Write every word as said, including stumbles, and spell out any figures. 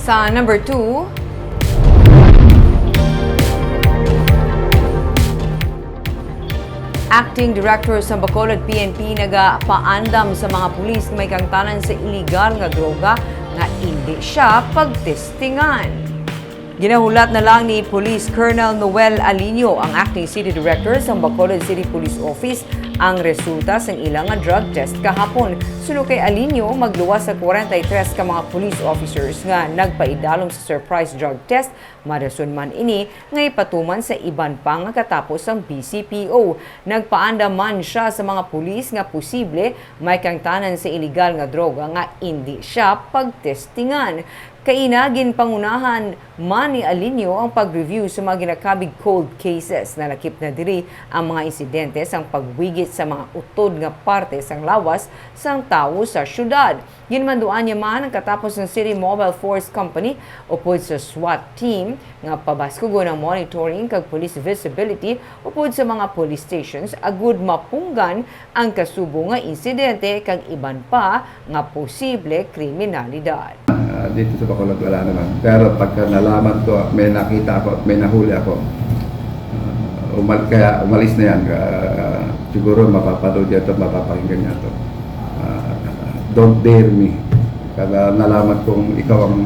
Sa number two, Acting Director sa Bacolod P N P nagapaandam sa mga pulis nga may kangtanan sa iligal nga droga nga indi siya pagtestingan. Ginahulat na lang ni Police Colonel Noel Aliño, ang Acting City Director sa Bacolod City Police Office, ang resulta sang ila nga drug test kahapon. Suno kay Aliño, magluwas sa kwarenta y tres ka mga police officers nga nagpaidalom sa surprise drug test. Marason man ini nga ipatuman sa iban pa nga katapos ang B C P O. Nagpaandam man siya sa mga pulis nga posible may kangtanan sa iligal nga droga nga indi siya pagtestingan. Kaina, ginpangunahan man ni Aliño ang pag-review sa mga ginakabig cold cases. Nalakip na diri ang mga insidente sang pagwigit sa mga utod nga parte sang lawas sang tawo sa syudad. Ginmanduan niya man ang katapos sang City Mobile Force Company upod sa SWAT team nga pabaskugon ang monitoring kag police visibility upod sa mga police stations agud mapunggan ang kasubo nga insidente kag iban pa nga posible kriminalidad. Ah, dito sa Bacolod, wala naman. Pero pagka nalaman ko at may nakita ako at may nahuli ako, ah, umal kaya umalis na yan. Ah, siguro mapapanood niya ito, mapapakinggan niya ito. Ah, don't dare me. Kada nalaman kong ikaw ang